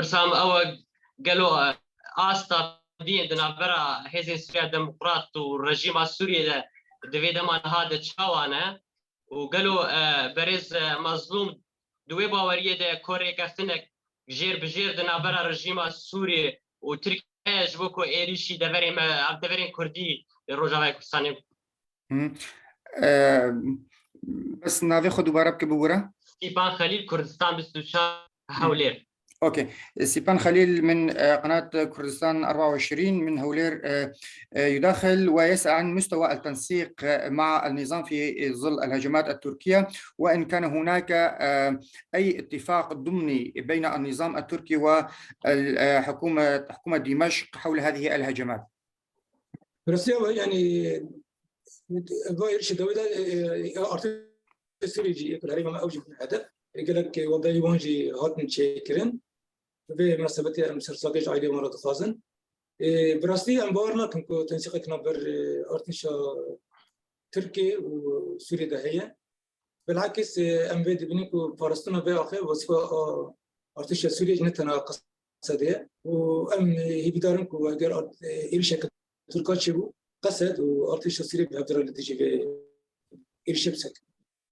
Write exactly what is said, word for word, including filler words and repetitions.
pirsam ew e, gelo, e, asta diyên di navbera Hêzên Sûriya Demokrat û rejîma Sûriyê de di vê dema niha de çawa ne? Û gelo, e, berêz, e, Mezlûm di wê baweriyê de ku rêkeftinek jêr bi jêr di navbera rejîma Sûriyê û Tirkiye ji bo ku êrîşî deverê me, ev deverên Kurdî li Rojavayê Kurdistanê. Hı. E, bes navê xwe dubare bike bibûre. Stîpan Xelîl, Kurdistan bîst û çar, Hewlêr. أوكي. ستيفان خليل من، آه، قناة كردستان أربعة وعشرين من هولير، آه، آه، يداخل ويسأل عن مستوى التنسيق، آه، مع النظام في ظل الهجمات التركية، وإن كان هناك، آه، أي اتفاق ضمني بين النظام التركي والحكومة، حكومة دمشق حول هذه الهجمات. Bi rastî ew, yanî, va êrişê dawî de, e, e, artêşa Sûriyê jî yek li herêma me ew jî bûne hedef. E, gelek, e, wendayî wan jî hatin çêkirin. Bi vê minasebetê em sersakê ji aîlê wan re dixwazin. E, bi rastî em bawer nakin ku tensîqek navber, e, artêşa Tirkê û Sûriyê de heye. Bilakis, e, em vê dibînin ku parastina vê axê wezîfa a artêşa Sûriyê jî ne tenha Qesedê ye. Û em, e, hêvîdar in ku eger art-, e, êrişeke Tirka çêbû, Qesed û artêşa Sûriyê bi hev re li dijî vê êrişê bisekin.